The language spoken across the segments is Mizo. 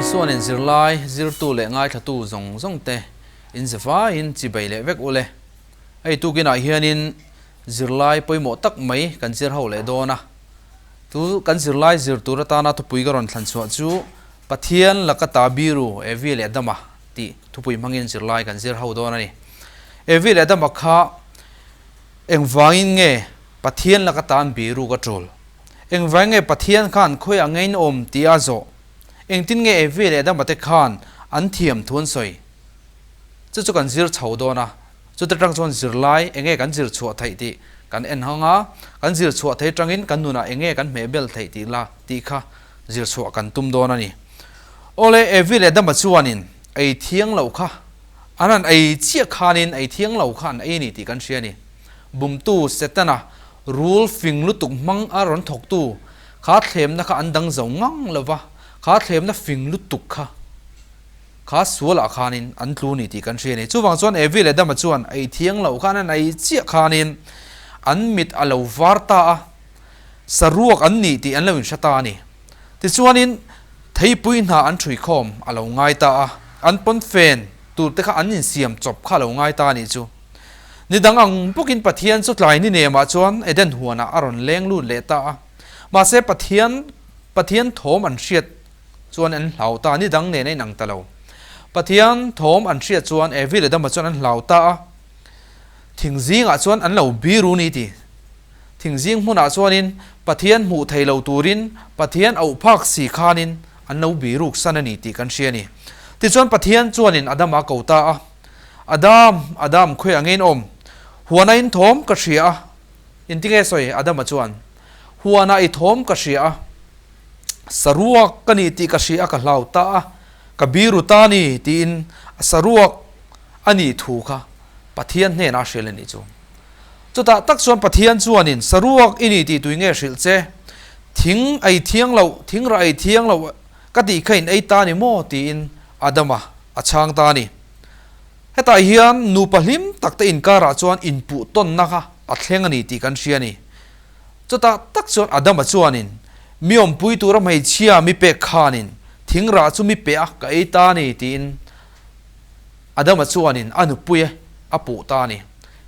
Isuanin zirlai, zirtu leh ngaithlatu zawng zawng te in zavaiin chibei leh vek ule. Hei tukinah hianin zirlai pawimawh tak mai kan zir ho leh dawn a. Tu kan zirlai zir tur atana thupui ka rawn thlan chhuah chu Pathian laka ta biru Evi leh Adama tih thupui hmangin zirlai kan zir ho dawn a ni. Evi leh Adama kha engvangin nge Pathian laka tan biru ka tul? Engvangin nge Pathian khan khawiah nge in awm tih a zawh? Engtin nge Evi leh Adama te khan an thiam thu an sawi? Chu chu kan zir chho dawn a, chuta tang chuan zirlai enge kan zir chhuah theih tih kan en hang a, kan zir chhuah thei tangin kan nunah enge kan hmehbel theih tih la tih kha zir chhuah kan tum dawn a ni. Awle, Evi leh Adama chuanin ei thiang loh kha an han ei chiah khanin ei thiang lo kha an ei ni tih kan hria a ni. Bumtu Setana rul fing lutuk hmang a rawn thawktu kha thlemna kha an dang zo ngang lo va, kha thlemna fing lutuk kha kha sualah khanin an tlu ni tih kan hria a ni. Chuvang chuan Evi leh Adama chuan ei thiang loh khan an ei chiah khanin an mit a lo var ta a, saruak an nih tih an lo inhre ta a ni. Tichuanin theipui hna an ṭhuikhawm a lo ngai ta a, an pawnfen tur te kha an insiam chawp kha a lo ngai ta a nih chu. Ni dang ang bawkin Pathian chu tlai ni nemah chuan Eden huanah a rawn leng lut leh ta a. Mahse Pathian Pathian thawm an hriat chuan an hlau ta a, ni dang nen a inang ta lo. Pathian thawm an hriat chuan Evi leh Adama chuan an hlau ta a, thing zingah chuan an lo biru ni ti. Thing zing hmunah chuanin Pathian hmuh thei lo turin Pathian auh phak si khanin an lo biruk san a ni tih kan hria a ni. Tichuan Pathian chuanin Adama a ko ta a, Adam, Adam, khawiah nge in awm? Huana in thawm ka hria a. Inti nge sawi? Adama chuan, Huana i thawm ka hria a. Saruak ka ni tih ka hria a, ka hlau ta a, ka biru ta a ni tiin a saruak a nih thu kha Pathian hnenah a hrilh a nih chu. Chutah tak chuan Pathian chuanin, Saruak i ni tih tui nge hrilh che? Thing ei thiang loh, thing rah ei thiang loh ka tih kha in ei ta ni maw? tiin Adama a chhang ta a ni. Hetah hian nupa hlim tak te inkarah chuan inpuh tawnna kha a thleng a ni tih kan hria a ni. Chutah tak chuan Adama chuanin, Mi awmpui tura hmeichhia mi pek khanin thing rah chu mi pe a, ka ei ta a ni tiin Adama chuanin a nupui a puh ta a ni.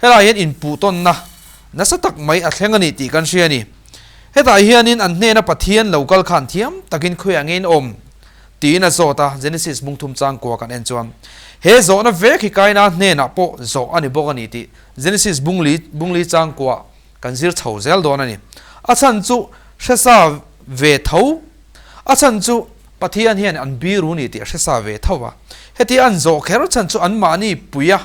Helaiah hian inpuh tawnna nasa tak mai a thleng a ni tih kan hria a ni. Hetah hianin an hnena Pathian lo kal khan thiam takin khawiah nge in awm? tiin a zawt a, Genesis mungthum changkua kan en chuan he zawhna vek hi Kaina hnenah pawh zawh a ni bawk a ni tih Genesis bungli bungli changkua kan zir chho zel dawn a ni. A chhan chu hresa ve tho, a chhan chu Pathian hian an biru ni tih a hresa ve tho a. Heti an zawh kher chhan chu anmahni pui a,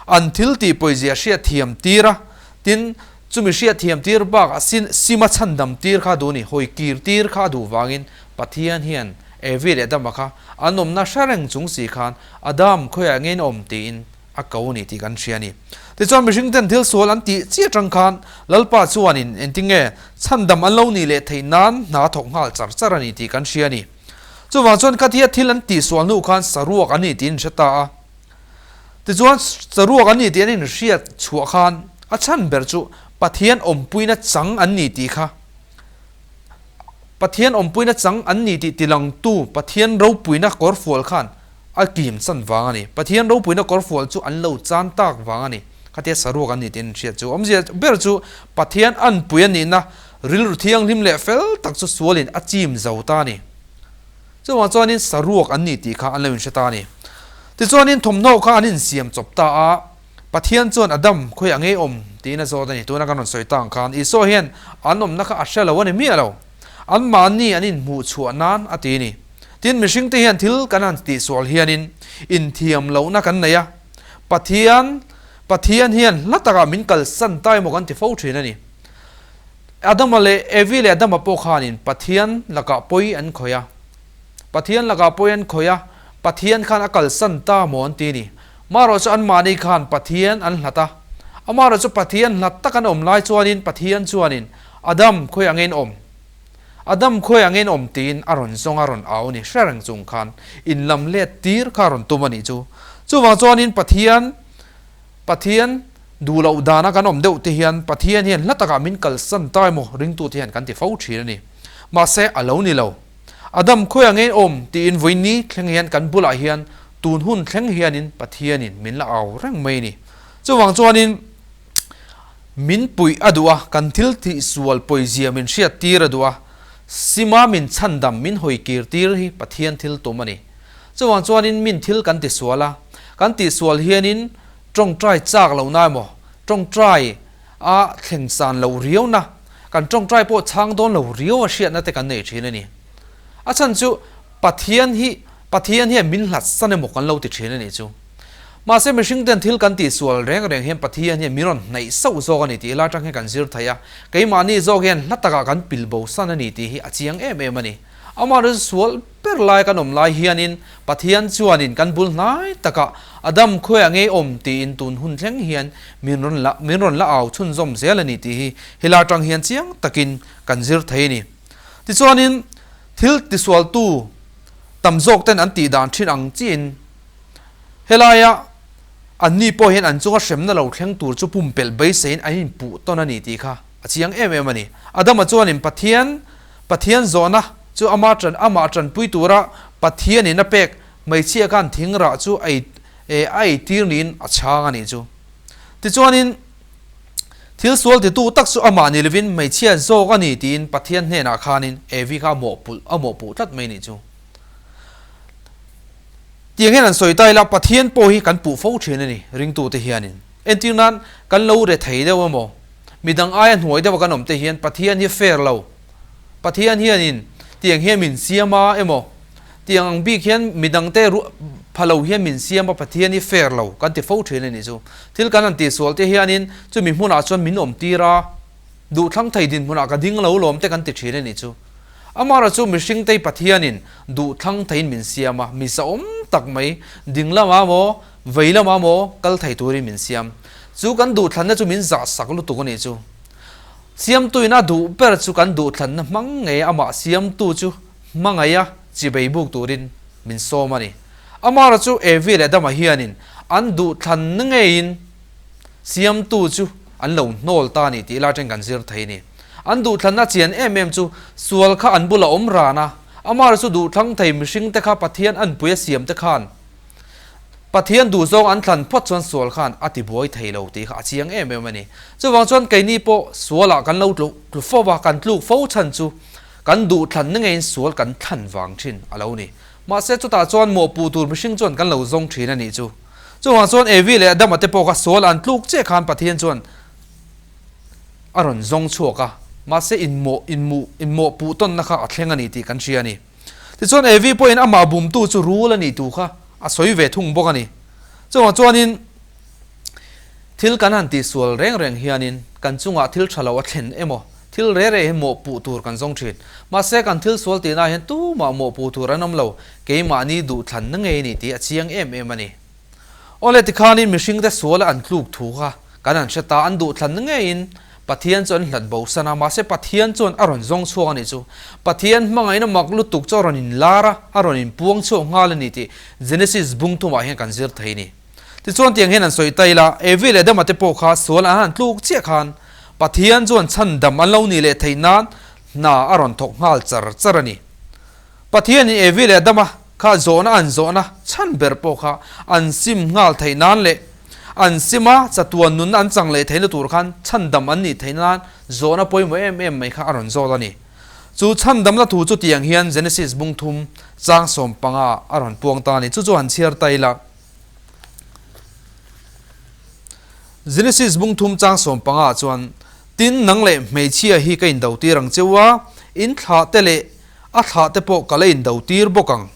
an thil tih pawizia hriatthiam tir a, tin chumi hriatthiam tir bakah sin sima chhandam tir kha a duh a ni, hawi kir tir kha a duh vangin Pathian hian Evi leh Adama kha an awmna hre reng chung si khan Adam khawiah nge in awm tiin a ko ni tih kan hria a ni. Tichuan mihring ten thil sual an tih chiah atang khan Lalpa chuanin engtinge chhandam an lo nih leh theih nan hna a thawk nghal char char a ni tih kan hria a ni. Chuvang chuan khatia thil an tih sual hnu khan saruak an ni tih an inhre ta a. Tichuan saruak an ni tih an inhriat chhuah khan a chhan ber chu Pathian awmpuina chang an ni tih kha Pathian awmpuina chang an ni tih tilangtu Pathian ropuina kawrfual khan a kim chan vang a ni. Pathian ropuina kawrfual chu an lo chan tak vang a ni. Khatia saruak an ni tih an inhriat chu. Awmzia ber chu Pathian anpui a nihna rilru thianghlim leh fel tak chu sualin a chim zo ta a ni. Chuvang chuanin saruak an ni tih kha an lo inhre ta a ni. Tichuanin thawmhnaw kha an insiam chawp ta a. Pathian chuan Adam khawiah ngei awm tiin a zawt a ni. Tuna kan rawn sawi ta ang khan Isua hian an awmna kha a hre lo a ni miah lo. Anmahni an inhmuh chhuah nan a ti a ni. Tin, mihringte hian thil kan han tihsual hianin inthiam lohna kan nei a. Pathian, Pathian hian hla takah min kalsan ta emaw kan ti fo thin a ni. Adama leh Evi leh Adama pawh khanin Pathian lakah pawi an khawih a. Pathian lakah pawi an khawih a, Pathian khan a kalsan ta maw an ti a ni. Marawh chu anmahni khan Pathian an hlat a. Amarawh chu Pathian hlat tak an awm lai chuanin Pathian chuanin Adam khawi angin awm? Adam khawi angin awm tiin a rawn zawng a rawn au a ni. Hre reng chung khan in lam let tir kha a rawn tum a nih chu. Chuvang chuanin Pathian Pathian duh loh dana kan awm deuh te hian Pathian hian hla takah min kalsan ta emaw ringtute hian kan ti fo thin a ni. Mahse a lo ni lo. Adam khawiah nge awm tiin vawiin thleng hian kan bulah hian tun hun thleng hianin Pathianin min la au reng mai a ni. Chuvang chuanin min puih a duh a, kan thil tihsual pawizia min hriat tir a duh a, sima min chhandam min hawi kir tir hi Pathian thil tum a ni. Chuvang chuanin min thil kan tisual a, kan tihsual hianin tawngtai chak lohna emaw tawngtai a thleng san loh riauna, kan tawngtai pawh chhang dawn lo riau a hriatna te kan nei thin a ni. A chhan chu Pathian hi Pathian hian min hlat san emaw kan lo ti thin a nih chu. Mahse mihring ten thil kan tihsual reng reng hian Pathian hian min rawn hnaih sauh zawk a ni tih lai atang hian kan zir thei a, keimahni zawk hian hla takah kan pil bo san a ni tih hi a chiang em em a ni. Amaherawhchu sual ber lai kan awm lai hianin Pathian chuanin kan bul hnai takah Adam khuaiah ngei awm tiin tun hun thleng hian min rawn la min rawn la au chhunzawm zel a ni tih hi helai atang hian chiang takin kan zir thei a ni. Tichuanin thil tisualtu tam zawk ten an tih dan thin ang chiin helaia anni pawh hian an chunga hremna lo thleng tur chu pumpelh beiseiin an inpuh tawn a ni tih kha a chiang em em a ni. Adama chuanin Pathian Pathian zawhna chu ama tan amah tanpui tura Pathianin a pek hmeichhia khan thing rah chu a ei a ei tir niin a chhang a nih chu. Tichuanin thil sual titu tak chu amah ni lovin hmeichhia zawk a ni tiin Pathian hnenah khanin Evi kha a mawhpulh a mawhpuh tlat mai nih chu. Tiang hian an sawi ta ila Pathian pawh hi kan puh fo thin a ni ringtute hianin. Entir nan kan lo re thei deuh emaw Midang aia hnuai deuha kan awm te hian Pathian hi fair lo. Pathian hianin tiang hian min siam a emaw, tiang ang bik hian midangte pha lo hian min siam a Pathian hi fair lo kan ti fo thin a nih chu. Thil kan han tihsual te hianin chumi hmunah chuan min awm tir a, duhthlang thei dinhmunah ka ding lo lawm te kan ti thin a nih chu. Amaherawhchu chu mihringtei Pathianin duhthlang theiin min siam a, mi zahawm tak mai ding lamah maw, vei lamah maw kal thei turin min siam. Chu kan duhthlanna chu min zah sak lutuk a nih chu. Siamtuin a duh ber chu kan duhthlanna hmang ngei amah siamtu chu hmangaih a chibei buk turin min sawm a ni. Amaherawhchu chu Evi leh Adama hianin an duhthlanna ngeiin siamtu chu an lo hnawl ta a ni tih lai atangin kan zir thei a ni. An duhthlanna chian em em chu sual kha an bula awm ran a, amaherawhchu chu duhthlang thei mihringte kha Pathian anpui a siamte khan Pathian duhzawng an thlan phawt chuan sual khan a tibuai thei lo tih kha a chiang em em a ni. Chuvang chuan keini pawh sualah kan lo tlu tlu fo va, kan tluk fo chhan chu kan duh thlanna ngeiin sual kan thlan vang thin a lo ni. Mahse chutah chuan mawhpuh tur mihring chuan kan lo zawng thin a nih chu. Chuvang chuan Evi leh Adama te pawh kha sual an tluk chiah khan Pathian chuan a rawn zawng chhuak a, mahse inmawh inmuh inmawhpuh tawnna kha a thleng a ni tih kan hria a ni. Tichuan Evi pawhin amah bumtu chu rul a nih tu kha a sawi ve thung bawk a ni. Chuvang chuanin thil kan han tihsual reng reng hianin kan chungah thil tha lo a thlen emaw thil re re hi mawhpuh tur kan zawng thin. Mahse kan thil sual tihna hian tumah mawhpuh tur an awm lo, keimahni duhthlanna ngei a ni tih a chiang em em a ni. Awle tikhanin mihringte suala an tluk thu kha kan han hre ta, an duhthlanna ngeiin Pathian chu an hlat bosan a, mahse Pathian chuan a rawn zawng chhuak a nih chu. Pathian hmangaihna mak lutuk chu a rawn inlar a, a rawn inpuang chhuak nghal a ni tih Genesis bung thumah hian kan zir thei a ni. Tichuan tiang hian an sawi ta ila, Evi leh Adama te pawh kha sual an han tluk chiah khan Pathian chuan chhandam an lo nih leh theih nan hna a rawn thawk nghal char char a ni. Pathianin Evi leh Adama kha zawhna an zawhna chhan ber pawh kha an sim nghal theih nan leh an sima chatuan nunna an chang leh theihna tur khan chhandam an nih theih nan zawhna pawimawh em em mai kha a rawn zawt a ni. Chu chhandamna thu chu tiang hian Genesis bung thum chang 15 a rawn puang ta a ni. Chu chu han chhiar ta ila. Genesis bung thum chang 15 chuan, Tin, nang leh hmeichhia hi ka indo tir ang cheu a, in thlah te leh A thlah te pawh ka la indo tir bawk ang.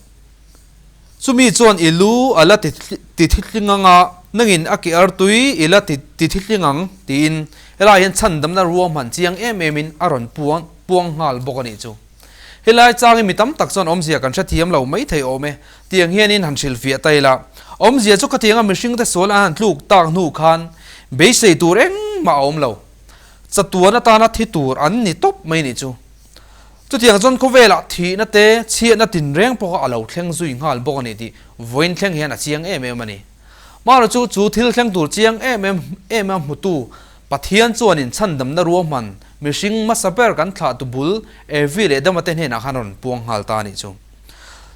Chumi chuan i lu a la ti thitling ang a, nangin a ke artui i la ti thitling ang, tiin helai hian chhandamna ruahman chiang em emin a rawn puang puang nghal bawk a nih chu. Helai changin mi tam tak chuan awmzia kan hrethiam lo mai thei awm e, tiang hianin han hrilhfiah ta ila. Awmzia chu khatianga mihringte sual an han tluk tak hnu khan beisei tur engmah a awm lo. Chatuan atana thi tur an ni tawp mai nih chu. Chutiang chuan khawvelah thihna te, chhiatna tinreng pawh kha a lo thleng zui nghal bawk a ni tih vawiin thleng hian a chiang em em a ni. Mahra chu chu thil thleng tur chiang em em em a hmutu Pathian chuanin chhandamna ruahman mihring hmasa ber kan thlahtu bul Evi leh Adama te hnenah khan a rawn puang nghal ta a nih chu.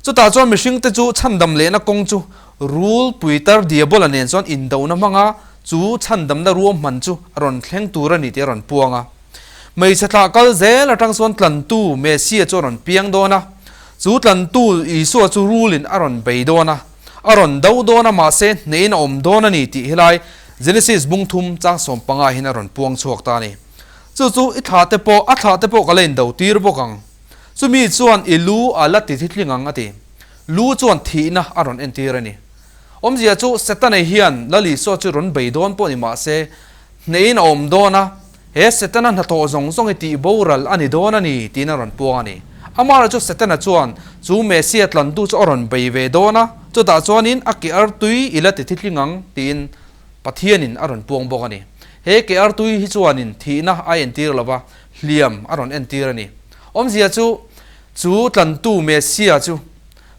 Chutah chuan mihringte chu chhandam lehna kawng chu rul puitar Diabola nen chuan indona hmanga chu chhandamna ruahman chu a rawn thleng tur a ni tih a rawn puang a. Hmeichhe thlah kal zel atang chuan tlantu Messia chu a rawn piang dawn a, chu tlantu Isua chu rulin a rawn bei dawn a, a rawn do dawn a mahse hnehin a awm dawn a ni tih helai Genesis bung thum chang 15 hian a rawn puang chhuak ta a ni. Chu chu i thlah te pawh a thlah te pawh ka la indo tir bawk ang. Chumi chuan i lu a la ti thitling ang a ti. Lu chuan thihna a rawn entir a ni. Awmzia chu Setana hian Lal Isua chu rawn bei dawn pawh ni mahse hnehin a awm dawn a, he Setana hnathawh zawng zawng hi tih boral a ni dawn a ni tiin a rawn puang a ni. Amaherawhchu chu Setana chuan chu Messia tlantu chu a rawn bei ve dawn a, chutah chuanin a ke artui i la ti thitling ang tiin Pathianin a rawn puang bawk a ni. He ke artui hi chuanin thihna a entir lo va, hliam a rawn entir a ni. Awmzia chu chu tlantu Messia chu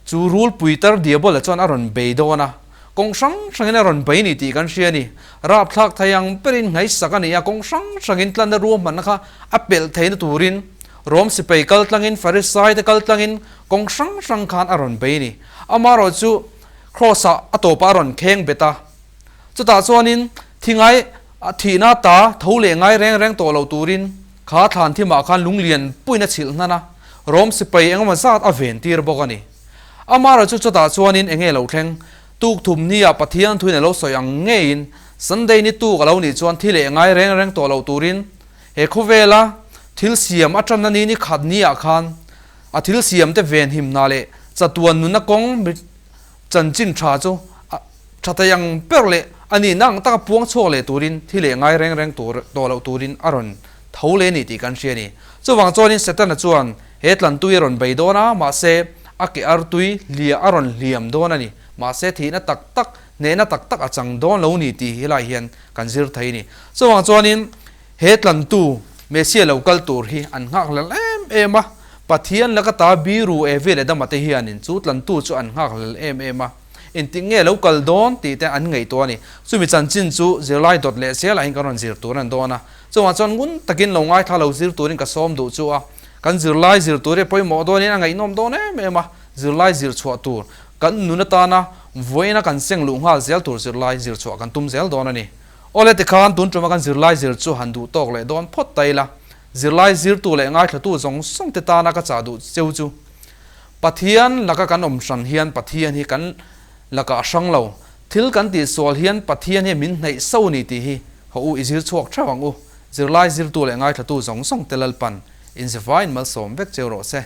Chu rulpui tar Diabola chuan a rawn bei dawn a, kawng hrang hrangin a rawn bei ni tih kan hria a ni. Rapthlak thei ang berin ngaihsak a ni a, kawng hrang hrangin tlanna ruahmanna kha a pelh theihna turin Rom sipai kal tlangin, Farisai te kal tlangin kawng hrang hrang khan a rawn bei ni. Amaherawh chu Kraws-ah a tawpah a rawn kheng bet a. Chutah chuanin thi ngai thihna ta tho leh ngai reng reng tawh lo turin Kha thlan thimah khan lunglian puiin a chhilh hnan a, Rom sipai engemaw zat a ven tir bawk a ni. Amara chu chutah chuanin enge lo thleng? Tuk thum nia Pathian thuin a lo sawi ang ngeiin Sunday ni tuk a lo nih chuan thi leh ngai reng reng tawh lo turin he khawvela thil siam a tanna ni ni khat niah khan a thil siamte venhim hna leh chatuan nunna kawng Chanchin tha chu a tha thei ang ber leh a nihna ang taka puang chhuak leh turin thi leh ngai reng reng tur tawh loh turin a rawn tho leh a ni tih kan hria a ni. Chuvang chuanin Setana chuan he tlantui a rawn bei dawn a, mahse a ke artui hliah a rawn hliam dawn a ni. Mahse thihna tak tak, hnehna tak tak a chang dawn lo ni tih helai hian kan zir thei a ni. Chuvang chuanin he tlantu Messia lo kal tur hi an nghakhlel em em a. Pathian laka ta biru Evi leh Adama te hianin chu tlantu chu an nghakhlel em em a, engtik nge lo kal dawn tih te an ngaihtuah a ni. Chumi chanchin chu zirlai dawt leh zel ahin kan rawn zir tur an dawn a, chungah chuan ngun takin lo ngaithla lo zir turin ka sawm duh chu a, kan zirlai zir tur hi a pawimawh dawnin a ngaihnawm dawn em em a, zirlai zir chhuah tur kan nun atana vawiina kan seng luh nghal zel tur zirlai zir chhuah kan tum zel dawn a ni. Awle tikhan tun tuma kan zirlai zir chu han duh tawk leh dawn phawt ta ila. Zirlai zirtu leh ngaithlatu zawng zawng te tana ka chah duh cheu chu Pathian laka kan awm hran hian Pathian hi kan lakah a hrang lo. Thil kan tihsual hian Pathian hi min hnaih so ni tih hi haw u i zir chhuak theuh ang u. Zirlai zirtu leh ngaithlatu zawng zawng te Lalpan inzivaiin malsawm vek cheu rawh se.